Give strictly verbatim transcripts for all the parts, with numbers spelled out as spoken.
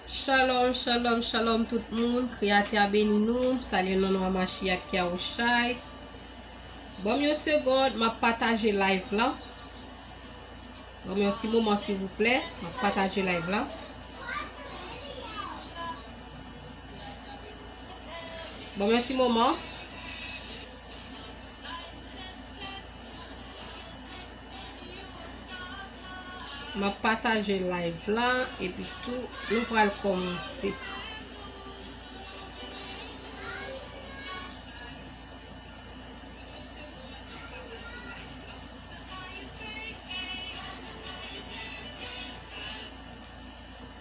Shalom, shalom, shalom tout moun. Kreyatè a beni nou. M salye nan non a Machiach Yahushai. Ban m yon segond, m ap pataje live la. Ban m yon ti moman, silvouplè. M ap pataje live la. Ban m yon ti moman. M ap pataje live la, epi tou, nou pral kòmanse.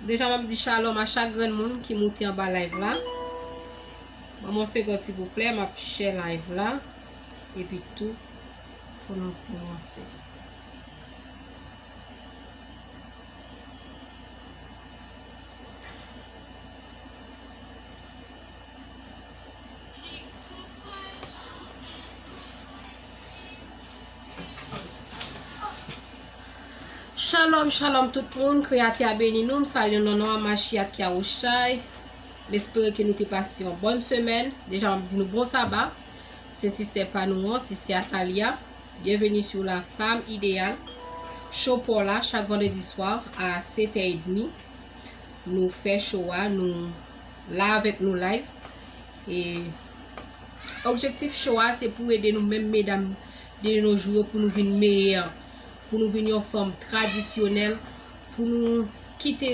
Deja, m ap di shalom a chak grenn moun ki moute anba live la. Ban m yon segond, silvouplè, m ap share live la. Epi tou, pou nou kòmanse. Shalom, shalom tout moun. Kreyatè a beni nou. M salye w nan non a Machiach Yahushai. M espere ke nou te pase yon bòn semèn. Deja, m ap di nou bon saba. Se sistè pa nou an, sistè Atalia. Byenveni sou La Femme Idéale. Show pa w la, chak vandredi swa a sèt è edmi. Nou fè show a, nou la avèk nou live. E objektif show a, se pou ede nou menm medam de nos jours yo pou nou vin meyè, pou nou vin yon fanm tradisyonèl, pou nou kite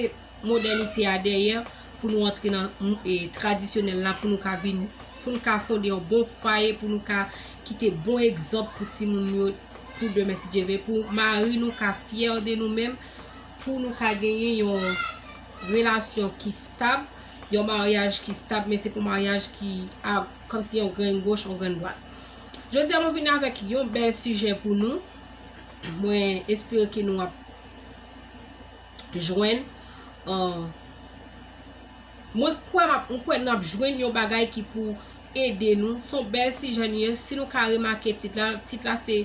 modènite a dèyè, pou nou antre nan, e, tradisyonèl la, pou nou ka vin, pou nou ka fonde yon bon fwaye, pou nou ka kite bon egzanp pou timoun yo, pou demen, si Dye vle, pou mari nou ka fyè de nou menm, pou nou ka genyen yon relasyon ki stab, yon maryaj ki stab, men se pa yon maryaj ki a, kòmsi yon grenn goch, yon grenn dwat. Jodi a, mwen vin avèk yon bèl sijè pou nou. Mwen espere ke nou ap jwenn, uh, mwen kwè m ap, mwen kwè n ap jwenn yon bagay ki pou ede nou. Se yon bèl sijè nou ye. Si nou ka remake tit la, tit la se,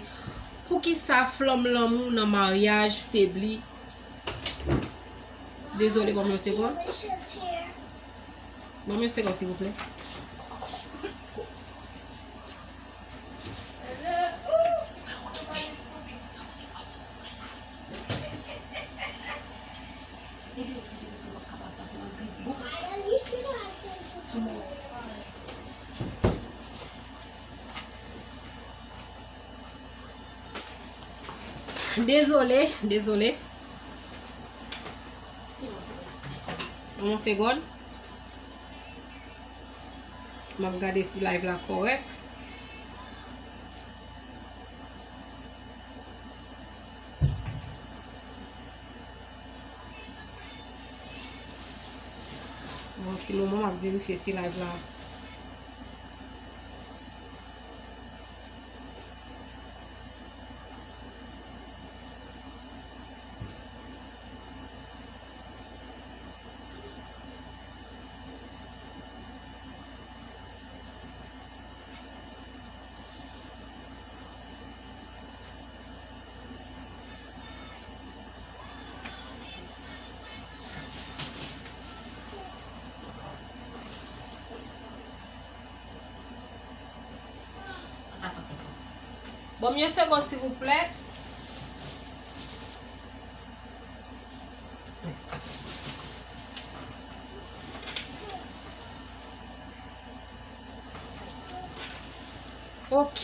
poukisa flanm lanmou nan maryaj febli? Dezole, ban m yon segond. Ban m yon segond, silvouplè. Dezole, dezole. Yon segond. M ap gade si live la kòrèk. Bon, ti moman m ap verifye si live la. Bon, m yon segond, silvouplè. Ok.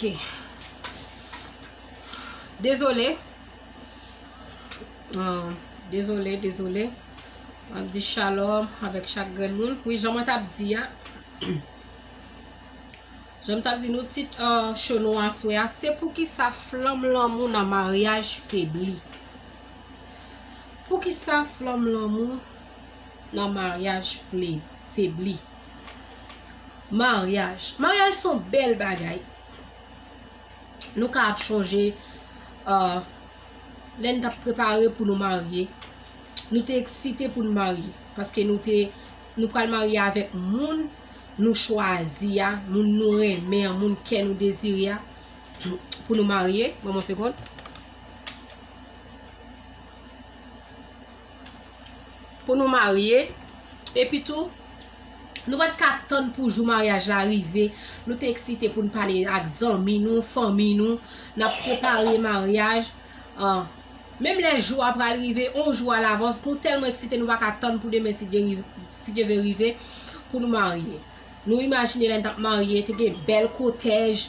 Dezole. Ah, dezole, dezole. M ap di shalom avèk chak grenn moun. Wi, jan mwen t ap di a. Jan m t ap di nou, tit, uh, show nou aswè a, se poukisa flanm lanmou nan maryaj febli. Poukisa flanm lanmou nan maryaj ple-, febli? Maryaj. Maryaj se yon bèl bagay. Nou ka ap chonje, uh, lè n t ap prepare pou nou marye, nou te eksite pou n marye, paske nou te, nou pral marye avèk moun nou chwazi a, moun nou renmen an, moun kè nou dezire a, pou nou marye. Ban m yon segond. Pou nou marye, Epi tou, nou pa t ka tann pou jou maryaj la rive. Nou te eksite pou n pale ak zanmi nou, fanmi nou. N ap prepare maryaj. Ah, menm lè jou a pral rive, yon jou alavans, nou tèlman eksite, nou pa ka tann pou demen, si Dye rive, si Dye vle rive, pou nou marye. Nou imajine lè n t ap marye, te gen bèl kotèj,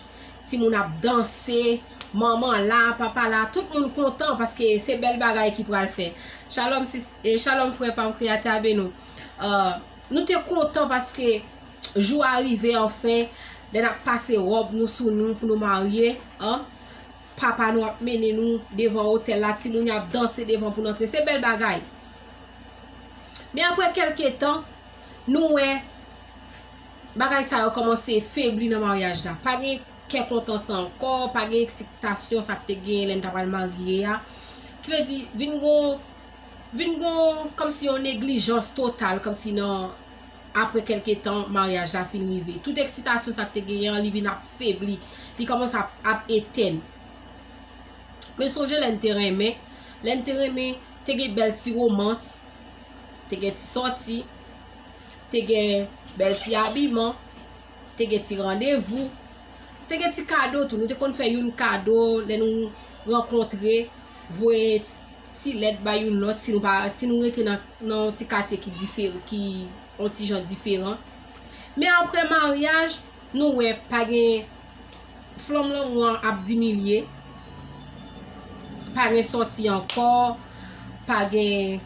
timoun ap danse, manman la, papa la, tout moun kontan paske se bèl bagay ki pral fè. Shalom, sis, e shalom, frè pa m, Kreyatè a beni w. Ah, nou te kontan paske jou a rive anfen, lè n ap pase wòb nou sou nou pou nou marye, an. Papa nou ap mennen nou devan otèl la, timoun yo ap danse devan pou n antre. Se bèl bagay. Men apre kèlke tan, nou wè bagay sa yo kòmanse febli nan maryaj la. Pa gen kè kontan sa ankò, pa gen eksitasyon sa k te genyen lè n ta pral marye a. Ki vle di, vin gon, vin gon kòmsi yon neglijans total, kòmsi nan, apre kèlke tan, maryaj la fin rive. Tout eksitasyon sa k te genyen an, li vin ap febli. Li kòmanse ap, ap etèn. Men sonje lè n te renmen. Lè n te renmen, te gen bèl ti womans, te gen ti sòti, te gen bèl ti abiman, te gen ti randevou, te gen ti kado tou. Nou te konn fè youn kado lè nou rankontre, voye ti lèt bay youn lòt si nou pa, si nou rete nan, nan yon ti katye ki diferan, ki yon ti jan diferan. Men apre maryaj, nou wè pa gen, flanm lanmou an ap diminye. Pa gen sòti ankò, pa gen,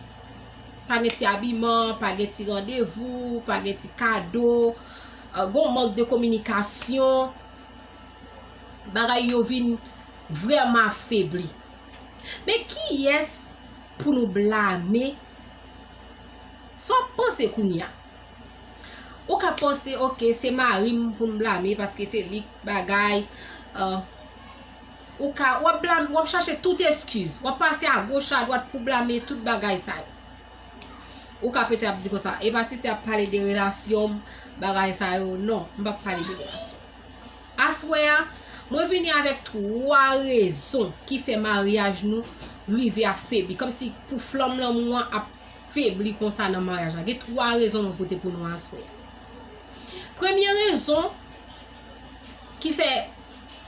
pa gen ti abiman, pa gen ti randevou, pa gen ti kado, euh, gon mank de kominikasyon. Bagay yo vin vrèman afebli. Men kiyès pou nou blame? Sa w ap panse kounye a? Ou ka panse, oke, se mari m pou m blame paske se li k bagay. Euh, ou ka, w ap blame, w ap chache tout eskiz. W ap pase agoch, adwat pou blame tout bagay sa yo. Ou ka petèt ap di konsa, "E pa sista ap pale de relasyon m, bagay sa yo." Non, m p ap pale de relasyon. Aswè a, mwen vini avèk twa rezon ki fè maryaj nou rive ap febli. Kòmsi pou flanm lanmou an ap febli konsa nan maryaj la. Gen twa rezon mwen pote pou nou aswè a. Premye rezon ki fè,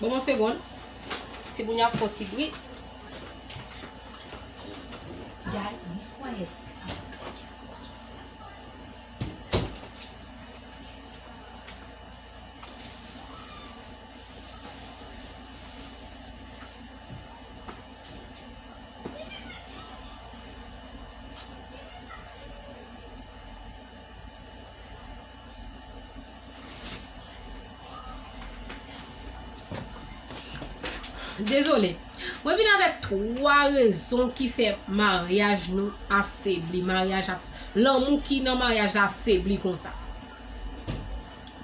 ban m yon segonn, timoun yo ap fè yon ti bri. Guys, be quiet. Dezole. Mwen vin avèk twa rezon ki fè maryaj nou afebli, maryaj ap, lanmou ki nan maryaj la afebli konsa.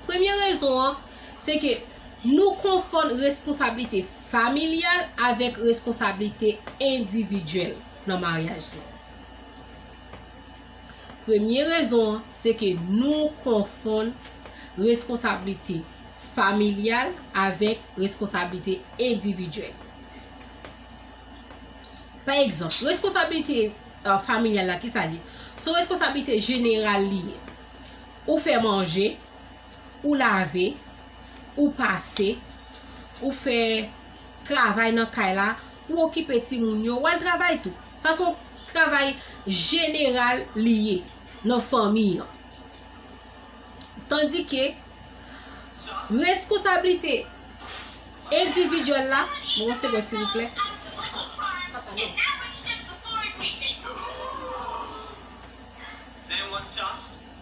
Premye rezon an, se ke nou konfonn responsablite familyal avèk responsablite endividyèl nan maryaj la. Premye rezon an, se ke nou konfonn responsablite familyal avèk responsablite endividyèl. Pa egzanp, responsablite, euh, familyal la, ki sa l ye? Se yon responsablite jeneral li ye. Ou fè manje, ou lave, ou pase, ou fè travay nan kay la, ou okipe timoun yo, w al travay tou. Sa se yon travay jeneral li ye nan fanmi an. Tandike responsablite endividyèl la, bon, yon segonn, silvouplè.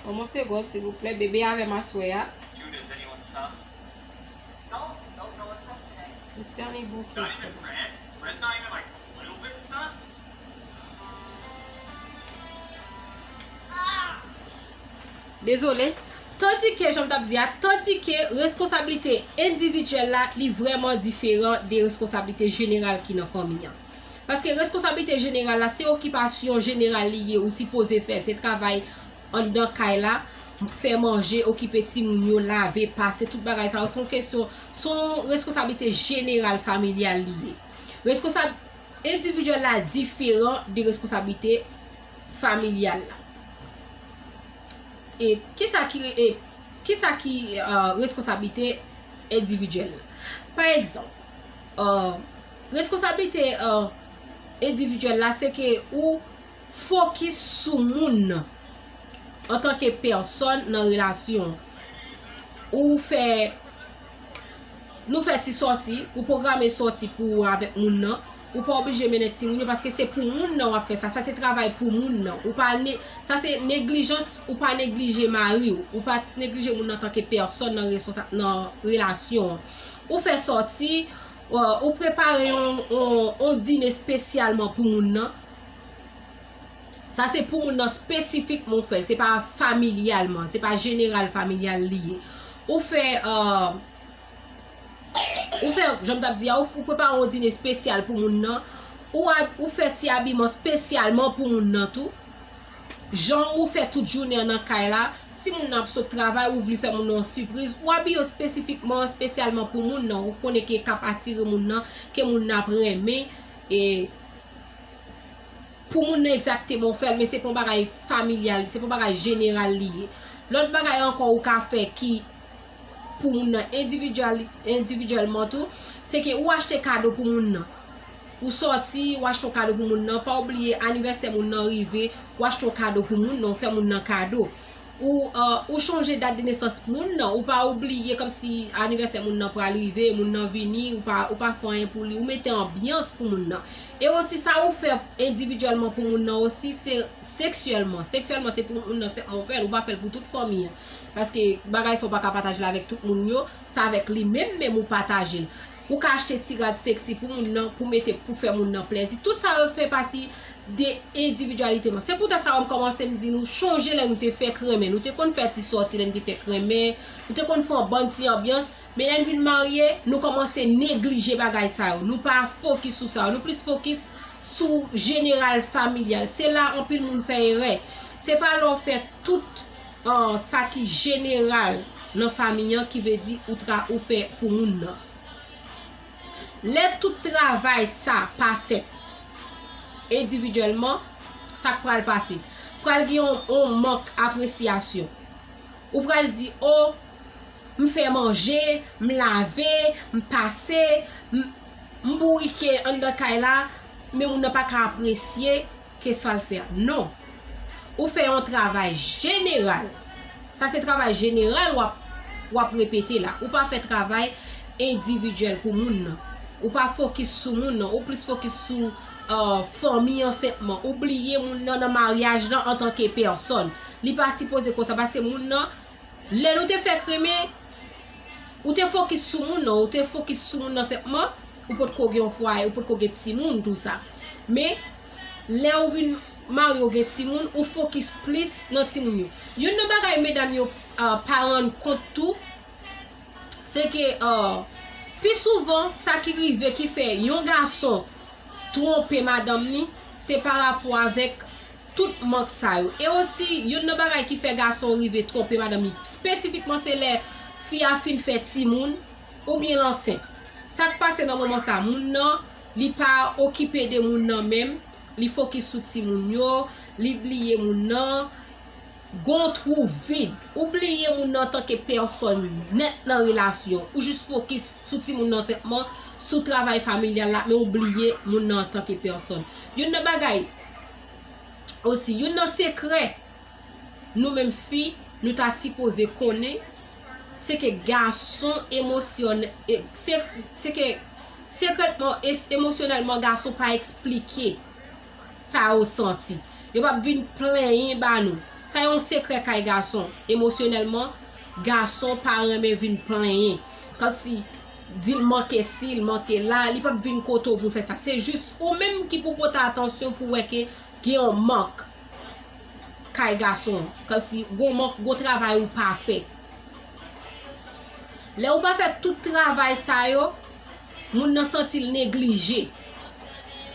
Bon, yon segonn, silvouplè, bebe avè m aswè a. Mister Nibo ki Dezole. Tandike, jan m t ap di a, tandike responsablite endividyèl la, li vrèman diferan de responsablite jeneral ki nan fanmi an. Paske responsablite jeneral la, se okipasyon jeneral li ye, ou sipoze fè, se travay anndan kay la, fè manje, okipe timoun yo, lave, pase, tout bagay sa yo, se yon kesyon, se yon responsablite jeneral familyal li ye. Responsab endividyèl la diferan de responsablite familyal la. E kisa ki, e kisa ki uh, responsablite endividyèl? Pa egzanp, uh, responsablite uh, endividyèl la se ke ou fokis sou moun nan antanke pèsòn nan relasyon. Ou fè nou fè ti sòti, ou pwograme sòti pou ou avèk moun nan. Ou pa oblije mennen timoun yo paske se pou moun nan w ap fè sa. Sa se travay pou moun nan. Ou pa ne, sa se neglijans, ou pa neglije mari w. Ou pa neglije moun nan antanke pèsòn nan, nan relasyon an. Ou fè sòti, ou prepare yon, yon, yon dine espesyalman pou moun nan. Sa se pou moun nan espesifikman ou fè l. Se pa familyalman, se pa jeneral familyal li ye. Ou fè uh, ou fè, jan m t ap di a, ou, ou prepare yon dine espesyal pou moun nan. Ou, ou fè ti abiman espesyalman pou moun nan tou. Jan ou fè tout jounen an nan kay la, si moun nan ap sot travay, ou vle fè moun nan yon sipriz, ou abiye espesifikman, espesyalman pou moun nan. Ou konnen ke k ap atire moun nan, ke moun nan ap renmen. E pou moun nan egzakteman ou fè l, men se pa yon bagay familyal, se pa yon bagay jeneral li ye. Lòt bagay ankò ou ka fè ki pou moun nan endividyèlman tou, se ke ou achte kado pou moun nan. Ou sòti, ou achte yon kado pou moun nan. Pa bliye anivèsè moun nan rive, ou achte yon kado pou moun nan, ou fè moun nan kado. Ou, uh, ou chonje dat de nesans moun nan, ou pa bliye kòmsi anivèsè moun nan pral rive, moun nan vini, ou pa, ou pa fè anyen pou li, ou mete anbyans pou moun nan. E osi sa ou fè endividyèlman pou moun nan osi, se seksyèlman. Seksyèlman, se pou moun nan sèlman ou fè l, ou pa fè l pou tout fanmi an. Paske bagay sa ou pa ka pataje l avèk tout moun yo, se avèk li menm menm ou pataje l. Ou ka achte ti rad seksi pou moun nan, pou mete, pou fè moun nan plezi. Tout sa yo fè pati de endividyalite nou. Se poutèt sa m kòmanse m di nou, chonje lè nou te fèk renmen. Nou te konn fè ti sòti lè nou te fèk renmen. Nou te konn fè yon bann ti anbyans. Men lè n vin marye, nou kòmanse neglije bagay sa yo. Nou pa fokis sou sa yo. Nou plis fokis sou jeneral familyal. Se la anpil moun fè erè. Se pa lè w fè tout uh, sa ki jeneral nan fanmi an ki vle di ou tra ou fè pou moun nan. Lè tout travay sa pa fèt endividyèlman, sa k pral pase? Pral gen yon, yon mank apresyasyon. Ou pral di, o, m fè manje, m lave, m pase, m, m bourike anndan kay la, men moun nan pa ka apresye ke sa l fè a. Non. Ou fè yon travay jeneral. Sa se travay jeneral w ap, w ap repete la. Ou pa fè travay endividyèl pou moun nan. Ou pa fokis sou moun nan. Ou plis fokis sou uh, fanmi an senpman. Ou bliye moun nan nan maryaj lan antanke pèsòn. Li pa sipoze konsa paske moun nan, lè nou te fèk renmen, ou te fokis sou moun nan, ou te fokis sou moun nan senpman, ou potko gen yon fwaye, ou potko gen timoun, tou sa. Men, lè ou vin marye, ou gen timoun, ou fokis plis nan timoun yo. Youn nan bagay medam yo uh, pa rann kont tou, se ke uh, pi souvan, sa ki rive ki fè yon gason twonpe madanm ni, se pa rapò avèk tout mank sa yo. E osi, youn nan bagay ki fè gason rive twonpe madanm li espesifikman, se lè fi a fin fè timoun oubyen l ansent. Sa k pase nan moman sa, moun nan, li pa okipe de moun nan menm, li fokis sou timoun yo, li bliye moun nan, gon twou vid. Ou bliye moun nan antanke pèsòn nèt nan relasyon. Ou jis fokis sou timoun nan senpman, sou travay familyal la, men ou bliye moun nan antanke pèsòn. Youn nan bagay osi, youn nan sekrè nou menm fi, nou ta sipoze konnen, se ke gason emosyonè, se, se ke sekretman, emosyonèlman, gason pa eksplike sa yo santi. Yo p ap vin plenyen ba nou. Sa yon sekrè kay gason. Emosyonèlman, gason pa renmen vin plenyen. Kòmsi di l manke si, l manke la, li p ap vin kote w pou fè sa. Se jis ou menm ki pou pote atansyon pou wè ke gen yon mank kay gason. Kòmsi gon mank, gon travay ou pa fè. Lè ou pa fè tout travay sa yo, moun nan santi l neglije.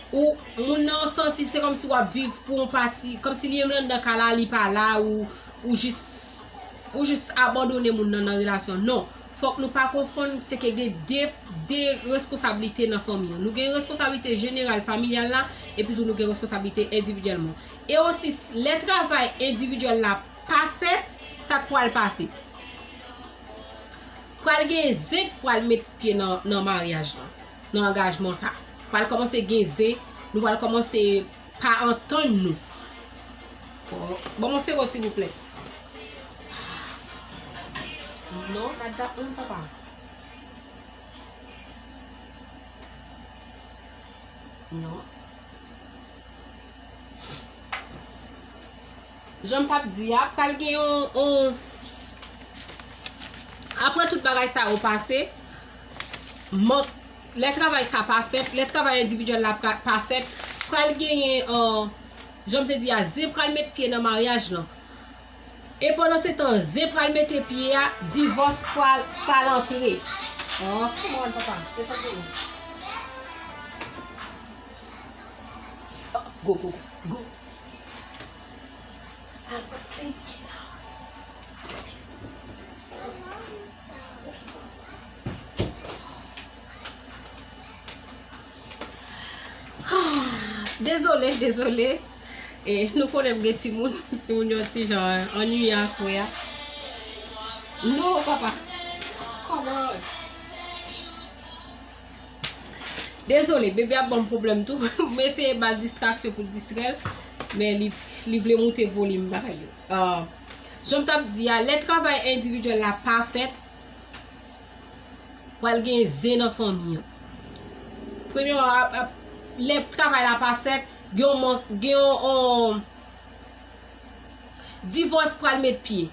Ou, moun nan santi se kòmsi w ap viv pou yon pati, kòmsi li menm l anndan kay la, li pa la, ou, ou jis, ou jis abandone moun nan nan relasyon. Non. Fòk nou pa konfonn, se ke gen de, de reskonsablite nan fanmi an. Nou gen reskonsablite jeneral familyal la, epi tou nou gen reskonsablite endividyèlman. E osi, lè travay endividyèl la pa fèt, Sa k pral pase? Pral gen zen k pral met pye nan, nan maryaj lan, nan angajman sa. Pral kòmanse gen zen, nou pral kòmanse pa antann nou. Bon, ban m yon siro, silvouplè. Non, pa dat menm, papa. Non. Jan m t ap di a, pral gen yon, yon, apre tout bagay sa yo pase, mank, lè travay sa pa fèt, lè travay endividyèl la pa, pa fèt, pral genyen, euh, jan m te di a, zen pral met pye nan maryaj lan. E pandan se tan, zen pral mete pye a, divòs pral, pral antre. Oh, come on, papa. Desann pou mwen. Go, go, go, go. Dezole, dezole. E, nou konnen m gen timoun, timoun yo ti jan annuiye aswè a. Non, papa. Come on. Dezole, bebe ap ban m pwoblèm tou. M eseye ba l distraksyon pou l distrè l, men li, li vle moute volim bagay yo. Ah, jan m t ap di a, lè travay endividyèl la pa fèt, pral gen zen nan fanmi an. Premyèman, ap, ap, lè travay la pa fèt, gen yon mank, gen yon, yon divòs pral met pye.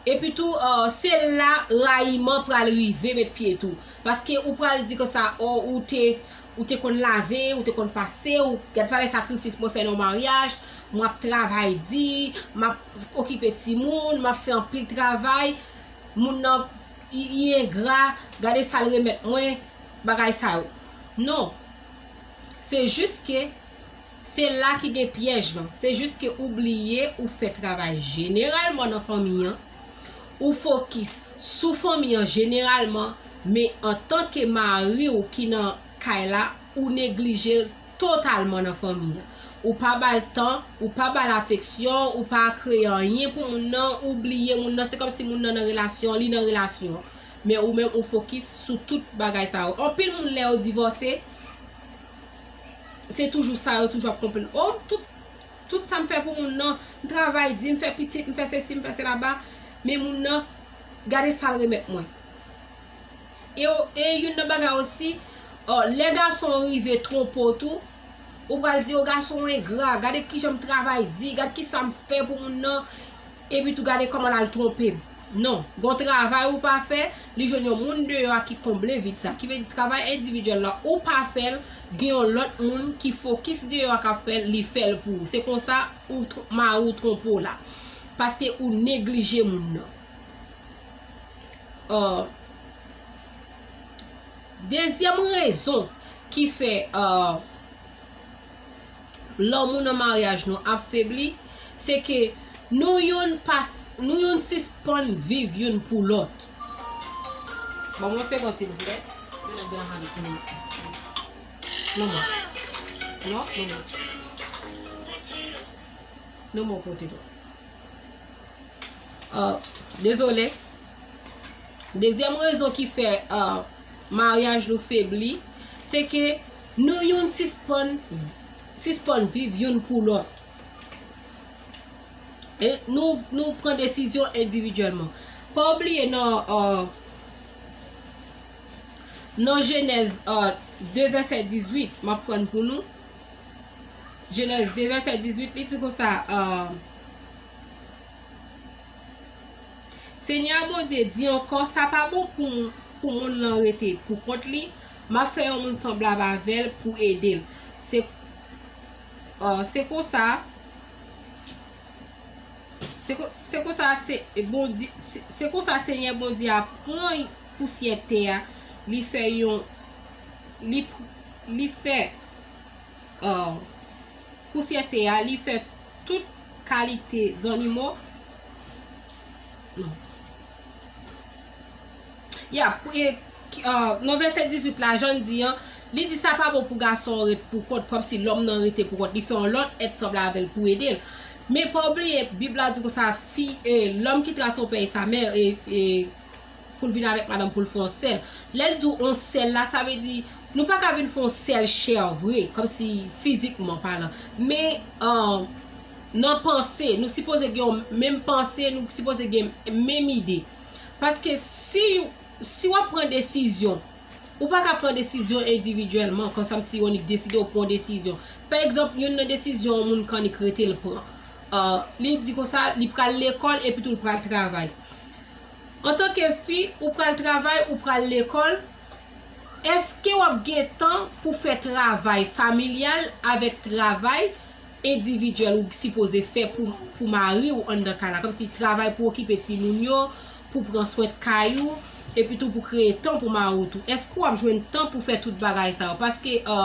Epi tou, euh, se la rayiman pral rive met pye tou. Paske ou pral di konsa, oh, ou te, ou te konn lave, ou te konn pase, ou gad valè sakrifis mwen fè nan maryaj, m ap travay di, m ap okipe timoun, m ap fè anpil travay, moun nan, li, li engra, gade sa l remèt mwen, bagay sa yo. Non. Se jis ke se la ki gen pyèj lan. Se jis ke ou bliye ou fè travay jeneralman nan fanmi an. Ou fokis sou fanmi an jeneralman, men antanke mari w ki nan kay la, ou neglije l totalman nan fanmi an. Ou pa ba l tan, ou pa ba l afeksyon, ou pa kreye anyen pou moun nan, ou bliye moun nan, se kòmsi moun nan nan relasyon, li nan relasyon. Men ou menm ou fokis sou tout bagay sa yo. Anpil moun lè yo divòse, se toujou sa yo toujou ap konprann. Oh, tout, tout sa m fè pou moun nan, m travay di, m fè pitit, m fè sesi, m fè sela ba, men moun nan, gade sa l remèt mwen. E, e youn nan bagay osi, oh, lè gason rive twonpe w tou, ou pral di, oh, gason engra, gade kijan m travay di, gade kisa m fè pou moun nan, epi tou gade kòman l al twonpe m. Non, gon travay ou pa fè, li jwenn yon moun deyò a ki konble vid sa. Ki vle di travay endividyèl la, ou pa fè l, gen yon lòt moun ki fokis deyò a k ap fè l, li fè l pou ou. Se konsa ou tw-, mari w twonpe w la. Paske ou neglije moun nan. Euh, dezyèm rezon ki fè, euh, lanmou nan maryaj nou ap febli, se ke nou youn pa, nou youn sispann viv youn pou lòt. Ban mwen yon segonn, silvouplè. Non, non. Non, non, non. Non, mon pote do. Ah, dezole. Dezyèm rezon ki fè, ah, maryaj nou febli, se ke nou youn sispann, sispann viv youn pou lòt. E nou, nou pran desizyon endividyèlman. Pa bliye nan, ah, nan Jenèz, ah, de vèsè dizuit, m ap pran pou nou. Jenèz de vèsè dizuit, li di konsa, ah, Senyè Bondye di ankò, sa pa bon pou, pou moun nan rete pou kont li, m ap fè yon moun sanblab avè l pou ede l. Se, ah, se konsa, se ko-, se konsa se, Bondye, se, se konsa Senyè Bondye a pran pousyè tè a, li fè yon, li, li fè, ah, pousyè tè a, li fè tout kalite zannimo. Non. Ya, pou, e, ki, ah, nan vèsè dizuit la, jan l di an, li di sa pa bon pou gason an ret pou kont, kòmsi lòm nan rete pou kont, li fè yon lòt èt sanble avè l pou ede l. Men pa bliye, Bib la di konsa, fi, e, l'homme quittera son père et sa mère, e, e, pou l vin avèk madanm pou l fè yon sèl. Lè l di yon sèl la, sa vle di, nou pa ka vin fè yon sèl chè vre, kòmsi fizikman palan. Men, e, nan panse, nou sipoze gen yon menm panse, nou sipoze gen menm ide. Paske si, si w ap pran desizyon, ou pa ka pran desizyon endividyèlman, kòmsi yon nèg deside w pran yon desizyon. Pa egzanp, youn nan desizyon yon moun ka annik rete l pran. E, li di konsa, li pral lekòl epi tou l pral travay. Antanke fi, ou pral travay, ou pral lekòl, èske w ap gen tan pou fè travay familyal avèk travay endividyèl ou sipoze fè pou, pou mari w anndan kay la? Kòmsi travay pou okipe timoun yo, pou pran swen kay ou, epi tou pou kreye tan pou mari w tou. Èske w ap jwenn tan pou fè tout bagay sa yo? Paske, e,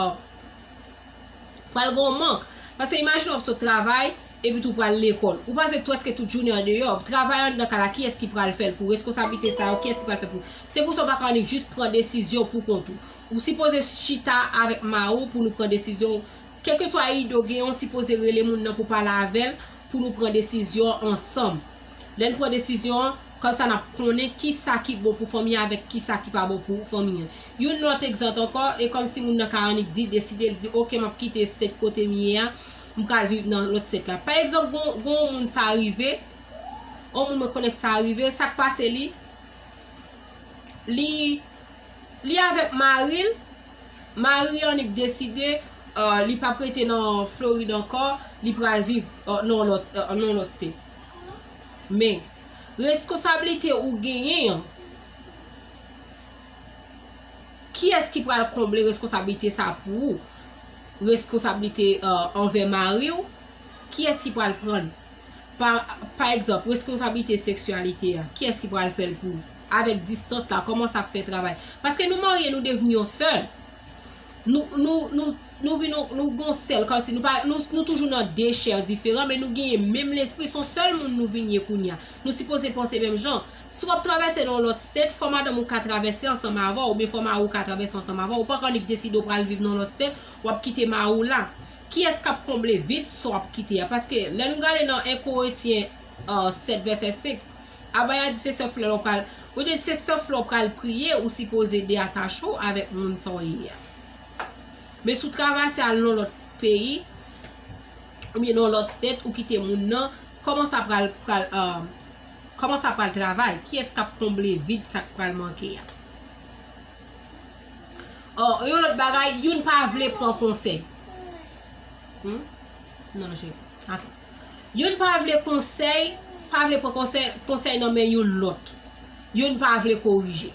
pral gen yon mank. Paske imajine w ap sot travay, epi tou pral lekòl. Ou pase prèske tout jounen andeyò. Travay anndan kay la, kiyès ki pral fè l pou ou? Reskonsablite sa yo, kiyès ki pral fè l pou ou? Se pou sa w pa ka annik jis pran desizyon pou kont ou. Ou sipoze chita avèk mari w pou nou pran desizyon. Kèlkeswa ide w genyen, ou sipoze rele moun nan pou pale avè l, pou nou pran desizyon ansanm. Lè n pran desizyon an, konsa n ap konnen kisa ki bon pou fanmi an avèk kisa ki pa bon pou fanmi an. Youn lòt egzanp ankò, e kòmsi moun nan ka annik di, deside, l di, "Oke, m ap kite state kote m ye a, m pral viv nan lòt state la." Pa egzanp, gon, gon moun sa rive, yon moun mwen konnen sa rive, sa k pase li, li, li avèk mari l, mari annik deside, e, li p ap rete nan Florid ankò, li pral viv, e, nan lòt, e, nan lòt state. Men, reskonsablite ou genyen an, kiyès ki pral konble reskonsablite sa pou ou? Reskonsablite, e, anvè mari w, kiyès ki pral pran l? Pa, pa egzanp, reskonsablite seksyalite a, kiyès ki pral fè l pou ou? Avèk distans la, kòman sa ap fè travay? Paske nou marye, nou devni yon sèl. Nou, nou, nou, nou vin yon, nou gon sèl, kòmsi nou pa, nou, nou toujou nan de chè diferan, men nou genyen menm lespri, se yon sèl moun nou vin ye kounye a. Nou sipoze panse menm jan. Si w ap travèse nan yon lòt state, fò madanm ou ka travèse ansanm avè w, oubyen fò mari w ka travèse ansanm avè w. Ou pa ka annik deside w pral viv nan lòt state, w ap kite mari w la. Kiyès k ap konble vid sa w ap kite a? Paske lè nou gade nan en Korentyen, e, sèt vèsè senk, Abaya di se sèl flè w pral, ou te di se sèl flè w pral priye, ou sipoze deyatache w avèk moun sa w ye a. Men si w travèse al nan lòt peyi, oubyen nan lòt state, ou kite moun nan, kòman sa pral, pral, e, kòman sa pral travay? Kiyès k ap konble vid sa k pral manke a? O, yon lòt bagay, youn pa vle pran konsèy. Hmm? Non, cheri. Atann. Youn pa vle konsèy, pa vle pran konsèy, konsèy nan men youn lòt. Youn pa vle korije.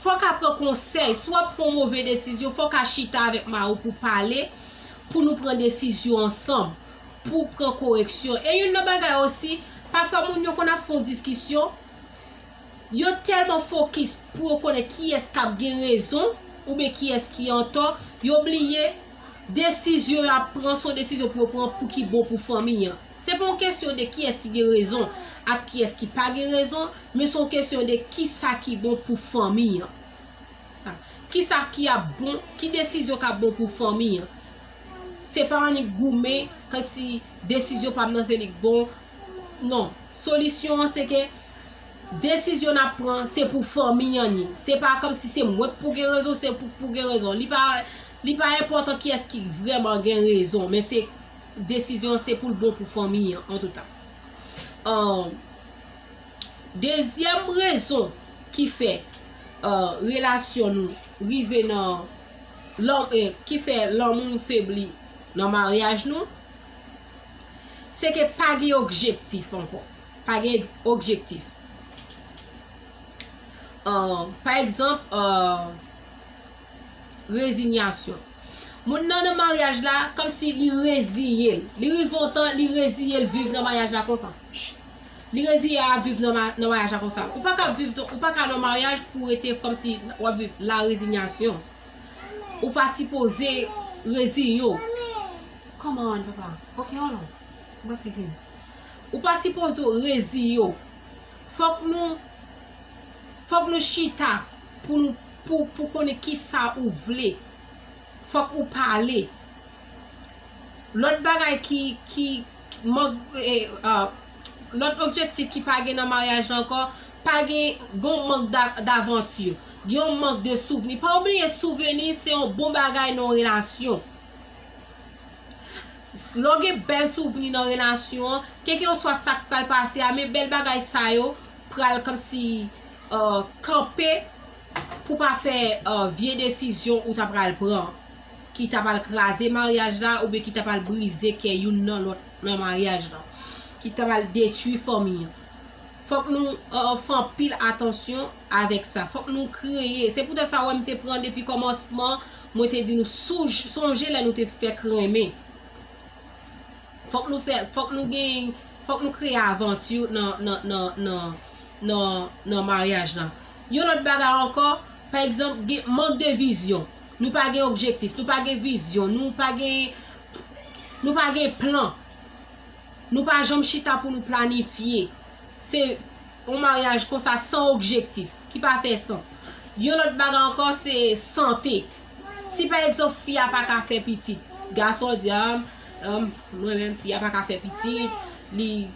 Fò w ka pran konsèy, si w ap pran yon move desizyon, fò w ka chita avèk mari w pou pale, pou nou pran desizyon ansanm, pou pran koreksyon. E youn nan bagay osi, pafwa moun yo konn ap fè yon diskisyon, yo tèlman fokis pou yo konnen kiyès k ap gen rezon oubyen kiyès ki antò, yo bliye desizyon y ap pran se yon desizyon pou yo pran pou ki bon pou fanmi an. Se pa yon kesyon de kiyès ki gen rezon ak kiyès ki pa gen rezon, men se yon kesyon de kisa ki bon pou fanmi an. Sa. Kisa ki ap bon, ki desizyon k ap bon pou fanmi an? Se pa annik goumen, kòmsi desizyon pa m nan se li k bon. Non. Solisyon an se ke desizyon n ap pran, se pou fanmi an ni. Se pa kòmsi se mwen k pou gen rezon, se pou, pou gen rezon. Li pa, li pa enpòtan kiyès ki vrèman gen rezon, men se desizyon an se pou l bon pou fanmi an, antouka. Ahn, dezyèm rezon ki fè, ahn, relasyon nou rive nan, lan-, eh, ki fè lanmou nou febli nan maryaj nou, se ke pa gen objektif ankò. Pa gen objektif. Ahn, pa egzanp, ahn, rezinyasyon. Moun nan nan maryaj la, kòmsi li reziye l. Li rive yon tan, li reziye l viv nan maryaj la konsa. Li reziye a viv nan ma-, nan maryaj la konsa. Ou pa ka viv, ou pa ka nan maryaj pou rete kòmsi w ap viv la rezinyasyon. Ou pa sipoze reziye w. Come on, papa. Ok, hold on. Ou pa sipoze reziye w. Fòk nou, fòk nou chita pou nou, pou, pou konnen kisa ou vle. Fòk ou pale. Lòt bagay ki, ki, ki mank, eh, ah, lòt objektif ki pa gen nan maryaj la ankò, pa gen, gen yon mank d'a-, d'avanti, gen yon mank de souvni. Pa bliye souvni se yon bon bagay nan yon relasyon. Lè w gen bèl souvni nan relasyon an, kèlkeswa sa k pral pase a, men bèl bagay sa yo pral kòmsi, eh, kanpe pou pa fè, eh, vye desizyon ou ta pral pran, ki ta pral kraze maryaj la oubyen ki ta pral brize kè youn nan lòt nan maryaj la, ki ta pral detwi fanmi an. Fòk nou, eh, fè anpil atansyon avèk sa. Fòk nou kreye. Se poutèt sa w wè m te pran depi kòmansman, mwen te di nou sou-, sonje lè nou te fèk renmen. Fòk nou fè, fòk nou gen, fòk nou kreye avanti nan, nan, nan, nan, nan, nan maryaj la. Yon lòt bagay ankò, pa egzanp, gen mank de vizyon. Nou pa gen objektif, nou pa gen vizyon, nou pa gen, nou pa gen plan. Nou pa janm chita pou nou planifye. Se yon maryaj konsa san objektif, ki pa fè sans. Yon lòt bagay ankò, se sante. Si pa egzanp, fi a pa ka fè pitit, gason di, ah, ah, mwen menm, fi a pa ka fè pitit, li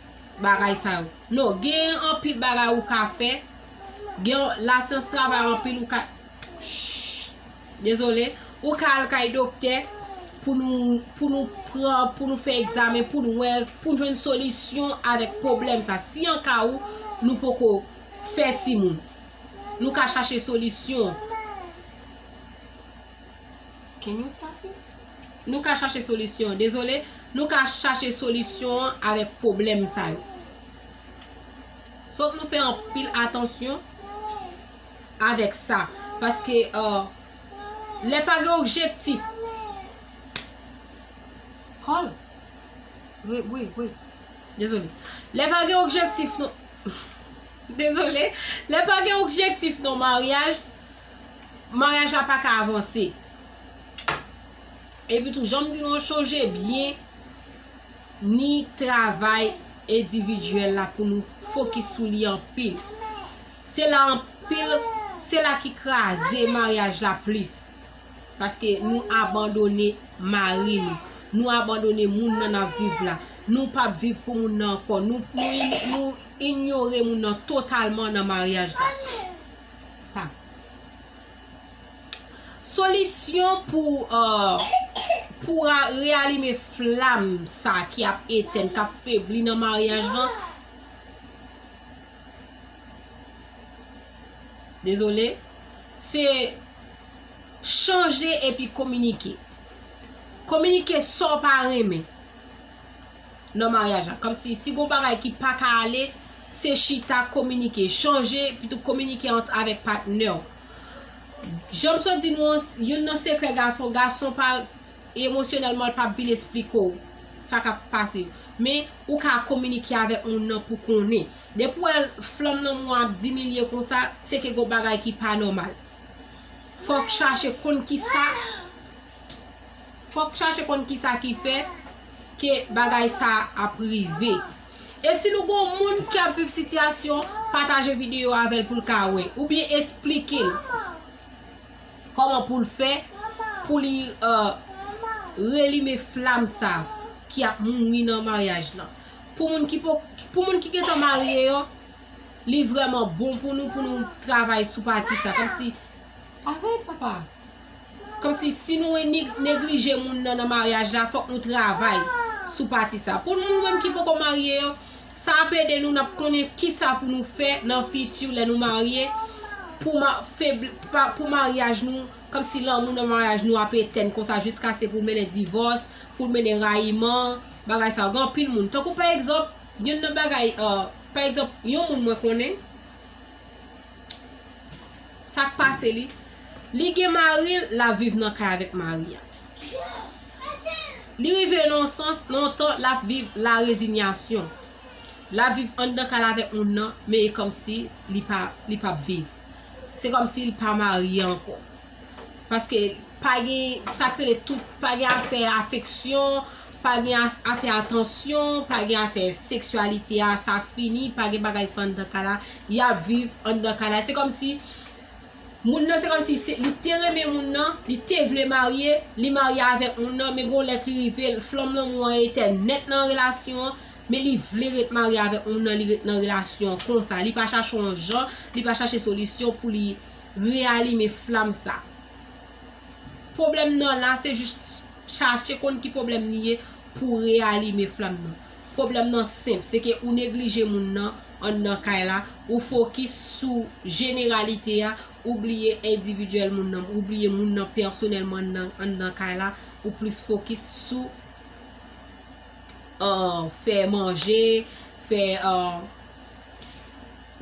bagay sa yo. Non, gen anpil bagay ou ka fè. Gen lasyans travay anpil ou ka, dezole, ou ka al kay doktè pou nou, pou nou pran, pou nou fè egzamen, pou nou wè, pou nou jwenn solisyon avèk pwoblèm sa. Si an ka ou, nou poko fè timoun, nou ka chache solisyon. Can you stop it? Nou ka chache solisyon. Dezole, nou ka chache solisyon avèk pwoblèm sa yo. Fòk nou fè anpil atansyon avèk sa. Paske, eh, lè pa gen objektif. Call. Wi, wi, wi. Dezole. Lè pa gen objektif, non. Dezole. Lè pa gen objektif, non, maryaj, maryaj la pa ka avanse. Epi tou, jan m di nou, chonje byen, ni travay endividyèl la pou nou fokis sou li anpil. Se la anpil, se la ki kraze maryaj la plis. Paske nou abandone mari nou. Nou abandone moun nan n ap viv la. Nou p ap viv pou moun nan ankò. Nou, nou, nou inyore moun nan totalman nan maryaj la. Sa. Solisyon pou, eh, pou ra-, reyalime flam sa ki ap etèn, k ap febli nan maryaj lan. Dezole. Se chanje epi kominike. Kominike sa w pa renmen nan maryaj la. Kòmsi, si gon bagay ki pa ka ale, se chita, kominike, chanje, epi tou kominike ant, avèk patnè w. Jan m sot di nou an, youn nan sekrè gason, gason pa emosyonèlman, l p ap vin esplike w sa k ap pase. Men, ou ka kominike avèk moun nan pou konnen. Depi w wè flanm lanmou an ap diminye konsa, se ke gon bagay ki pa nòmal. Fòk chache konn kisa, fòk chache konn kisa ki fè ke bagay sa ap rive. E si nou gon moun ki ap viv sitiyasyon, pataje videyo avè l pou l ka wè, oubyen esplike l kòman pou l fè pou li, eh, relime flam sa ki ap mouri nan maryaj lan. Pou moun ki po-, pou moun ki gentan marye yo, li vrèman bon pou nou, pou nou travay sou pati sa. Kòmsi, avèk papa. Kòmsi si nou ne-, neglije moun nan nan maryaj la, fòk nou travay sou pati sa. Pou moun menm ki poko marye yo, sa ap ede nou, n ap konnen kisa pou nou fè nan fiti lè nou marye, pou ma-, febl-, pa-, pou maryaj nou, kòmsi lanmou nan maryaj nou ap etèn konsa jiskaske pou l mennen divòs, pou l mennen rayiman, bagay sa yo. Gen anpil moun. Tankou pa egzanp, youn nan bagay, eh, pa egzanp, yon moun mwen konnen, sa k pase li, li gen mari l, l ap viv nan kay avèk mari a. Li rive nan yon sans, nan yon tan, l ap viv la rezinyasyon. L ap viv anndan kay la avèk moun nan, men e kòmsi li pa, li p ap viv. Se kòmsi li pa marye ankò. Paske pa gen sa k rele tout, pa gen afè afeksyon, pa gen af-, afè atansyon, pa gen afè seksyalite a, sa fini, pa gen bagay sa anndan kay la, y ap viv anndan kay la. Se kòmsi Moun nan se kòmsi se, li te renmen moun nan, li te vle marye, li marye avèk moun nan, men gon lè ki rive, flanm lanmou an etèn nèt nan relasyon an, men li vle ret marye avèk moun nan, li ret nan relasyon an konsa. Li pa chache yon jan, li pa chache solisyon pou li reyalime flanm sa. Pwoblèm nan la, se jis chache konn ki pwoblèm li ye pou reyalime flanm nan. Pwoblèm nan senp, se ke ou neglije moun nan anndan kay la, ou fokis sou jeneralite a, ou bliye endividyèl moun nan, ou bliye moun nan pèsonèlman anndan, anndan kay la, ou plis fokis sou, euh, fè manje, fè, euh,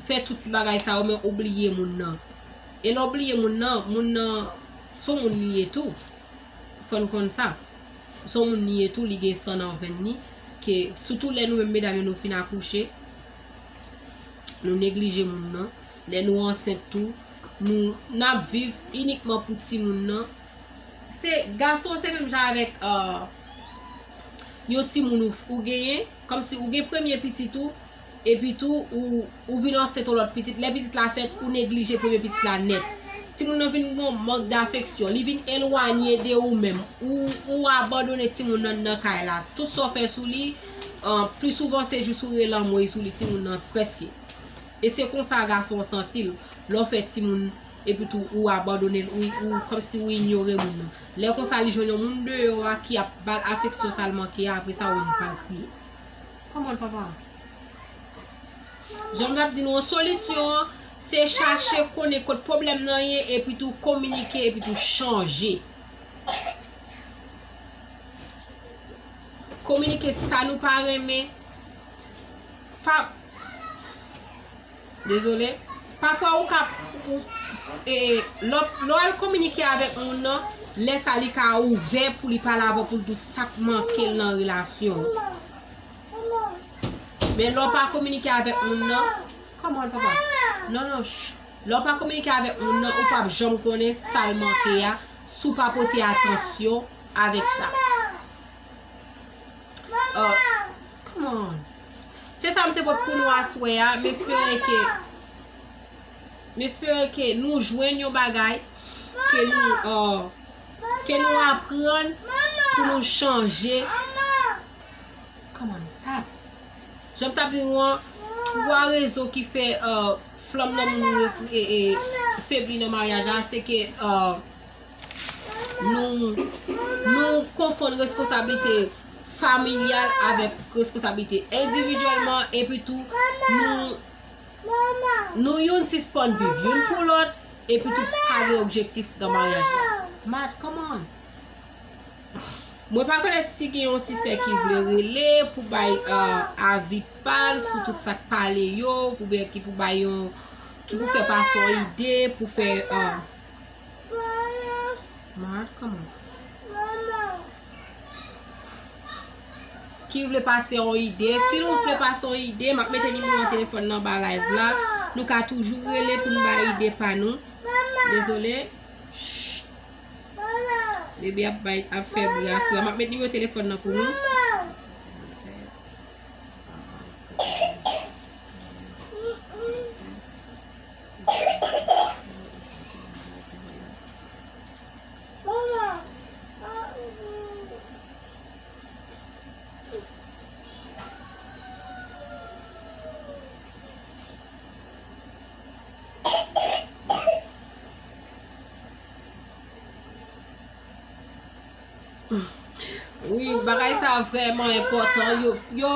fè tout ti bagay sa yo, men ou bliye moun nan. E lè w bliye moun nan, moun nan se yon moun li ye tou. Fò n konn sa. Se yon moun li ye tou, li gen san nan venn li. Ke, sitou lè nou menm medam yo nou fin akouche, nou neglije moun nan. Lè nou ansent tou, nou, n ap viv inikman pou timoun nan. Se, gason se menm jan avèk, euh, yon timoun ou, ou genyen, kòmsi ou gen premye pitit ou, epi tou ou, ou vin ansent yon lòt pitit. Lè pitit la fèt, ou neglije premye pitit la nèt. Timoun nan vin gen yon mank dafeksyon, li vin elwanye de ou menm, ou, ou abandone timoun nan nan kay la. Tout sa w fè sou li, euh, pli souvan se jis ou rele anmwey sou li, timoun nan prèske. E se konsa gason an santi l, lè w fè timoun, epi tou ou abandone l, ou, ou kòmsi ou inyore moun nan. Lè konsa li jwenn yon moun deyò a ki ap ba l afeksyon sa l manke a, apre sa ou menm pa l kriye. Kòman papa? Jan m t ap di nou an, solisyon an, se chache konnen kot pwoblèm nan ye, epi tou kominike, epi tou chanje. Kominike sa nou pa renmen. Pa, dezole. Pafwa ou ka, ou, e, lè w, lè w al kominike avèk moun nan, lè sa li ka ouvè pou li pale avè w, pou l di w sa k manke l nan relasyon an. Men lè w pa kominike avèk moun nan, kòman papa? Non, non, ch-, lè w pa kominike avèk moun nan, ou p ap janm konnen sa l manke a, si w pa pote atansyon avèk sa. Oh, come on. Se sa m te pot pou nou aswè a. M espere ke, m espere ke nou jwenn yon bagay, ke nou, oh, ke nou aprann pou nou chanje. Come on, stop. Jan m t ap di nou an, twa rezon ki fè, euh, flanm nan moun e, e, febli nan maryaj la, se ke, euh, nou, nou konfonn reskonsablite familyal avèk reskonsablite endividyèlman, epi tou, nou, nou youn sispann viv youn pou lòt, epi tou, pa gen objektif nan maryaj la. Mat, come on. Mwen pa konnen si gen yon sistè ki vle rele pou bay, euh, avi pa l sou tout sa k pale yo, oubyen ki pou bay yon, ki pou fè pase yon ide, pou fè, euh, Mat, come on. Ki vle pase yon ide. Si nou vle pase yon ide, m ap mete nimewo telefòn nan anba live la. Nou ka toujou rele pou nou bay ide pa nou. Dezole. Bebe ap bay, ap fè bri aswè. M ap met nimewo telefòn nan pou nou. Wi, bagay sa vrèman enpòtan. Yo, yo,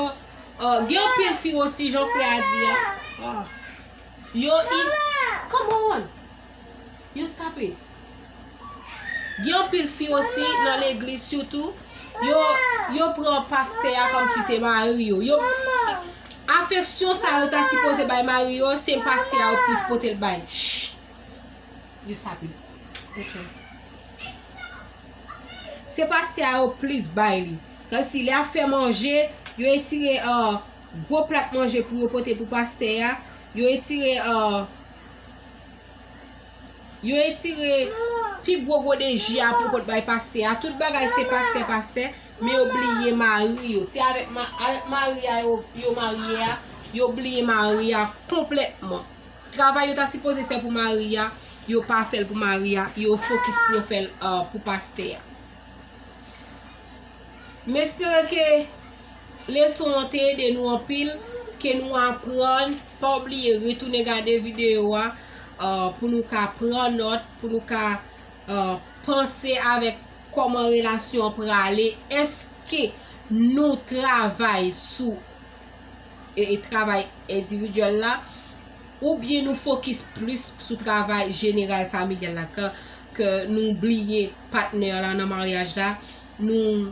euh, gen anpil fi osi, jan frè a di a. Ah. Yo, i-, come on. You stop it. Gen anpil fi osi nan legliz sitou, yo, yo pran pastè a kòmsi se mari yo. Yo, afeksyon sa yo ta sipoze bay mari yo, se pastè a yo plis pote l bay. Shh. You stop it. Ok. Se pastè a yo plis bay li. Kòmsi lè y ap fè manje, yo etire, euh, gwo plat manje pou yo pote pou pastè a. Yo etire, euh, Yo etire pi gwo gode ji a pou pot bay pastè a. Tout bagay se pastè, pastè, men yo bliye mari yo. Se avèk ma-, avèk mari a yo, yo marye a, yo bliye mari a konplètman. Travay yo ta sipoze fè pou mari a, yo pa fè l pou mari a, yo fokis pou yo fè l, uh, pou pastè a. M espere ke leson an te ede nou anpil, ke nou aprann. Pa bliye retounen gade videyo a, uh, pou nou ka pran nòt, pou nou ka, uh, panse avèk kòman relasyon an prale. Èske nou travay sou e, e travay endividyèl la, oubyen nou fokis plis sou travay jeneral familyal la, ke, ke nou bliye patnè la nan maryaj la, nou,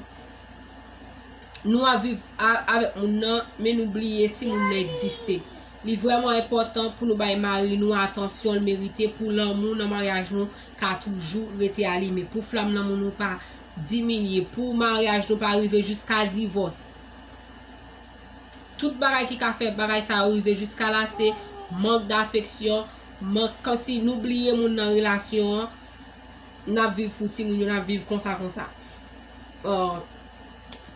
nou ap viv a, avèk moun nan, men nou bliye si moun nan egziste. Li vrèman enpòtan pou nou bay mari nou atansyon l merite, pou lanmou nan maryaj nou ka toujou rete alimen, pou flanm lanmou nou pa diminye, pou maryaj nou pa rive jiska divòs. Tout bagay ki ka fè bagay sa yo rive jiska la, se mank dafeksyon, mank, kòmsi nou bliye moun nan relasyon an, n ap viv pou timoun yo, n ap viv konsa konsa. Uh,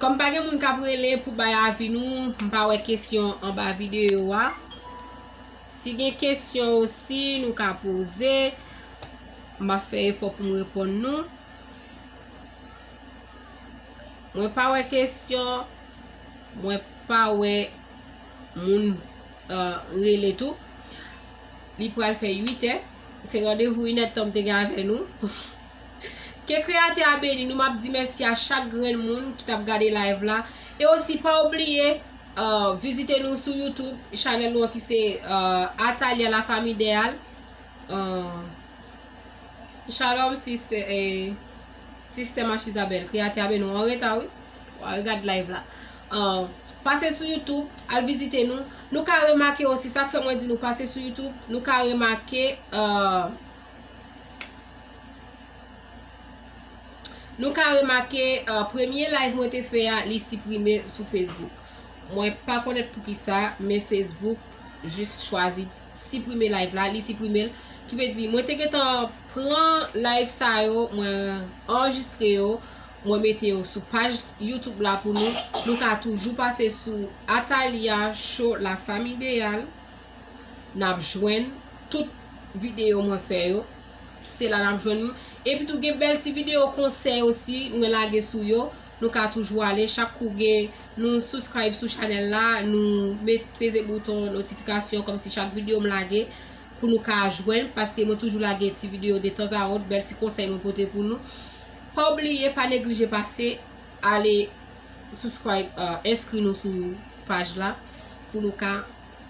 kòm pa gen moun k ap rele pou bay avi nou, m pa wè kesyon anba videyo a. Si gen kesyon osi, nou ka poze. M ap fè efò pou m reponn nou. Mwen pa wè kesyon, mwen pa wè moun, uh, rele tou. Li pral fè uit è. Se randevou inèdtan m te gen avè nou. Ke Kreyatè a beni nou, m ap di mèsi a chak grenn moun ki t ap gade live la. E osi, pa bliye, uh, vizite nou sou YouTube, chanèl nou an ki se, uh, Atalia La Famille Idéale. Uh, Shalom, sister, eh, sister Mache Isabelle. Kreyatè a beni nou. An reta, wi. W a regade live la. Uh, pase sou YouTube, al vizite nou. Nou ka remake osi, sa k fè mwen di nou pase sou YouTube, nou ka remake, uh, nou ka remake, uh, premye live mwen te fè a, li siprime sou Facebook. Mwen pa konnen poukisa, men Facebook jis chwazi siprime live la, li siprime l. Ki vle di, mwen te gentan pran live sa yo, mwen anrejistre yo, mwen mete yo sou paj YouTube la pou nou. Nou ka toujou pase sou Atalia Show La Famille Idéale. N ap jwenn tout videyo mwen fè yo. Se la n ap jwenn nou. Epi tou gen bèl ti videyo konsèy osi mwen lage sou yo. Nou ka toujou ale. Chak kou gen nou subscribe sou chanèl la, nou met, peze bouton notifikasyon kòmsi chak videyo m lage pou nou ka jwenn, paske mwen toujou lage ti videyo de tanzawòt, bèl ti konsèy mwen pote pou nou. Pa bliye, pa neglije pase, ale subscribe, uh, enskri nou sou paj la pou nou ka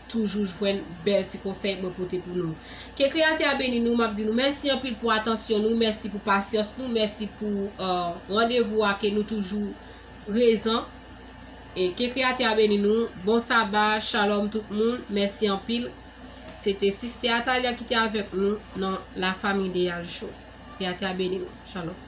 toujou jwenn bèl ti konsèy mwen pote pou nou. Ke Kreyatè a beni nou, m ap di nou mèsi anpil pou atansyon nou, mèsi pou pasyans nou, mèsi pou, uh, randevou a ke nou toujou prezan. E ke Kreyatè a beni nou. Bon saba, shalom tout moun, mèsi anpil. Se te Sister Atalia ki te avèk nou nan La Famille Idéale Show. Kreyatè a beni nou. Shalom.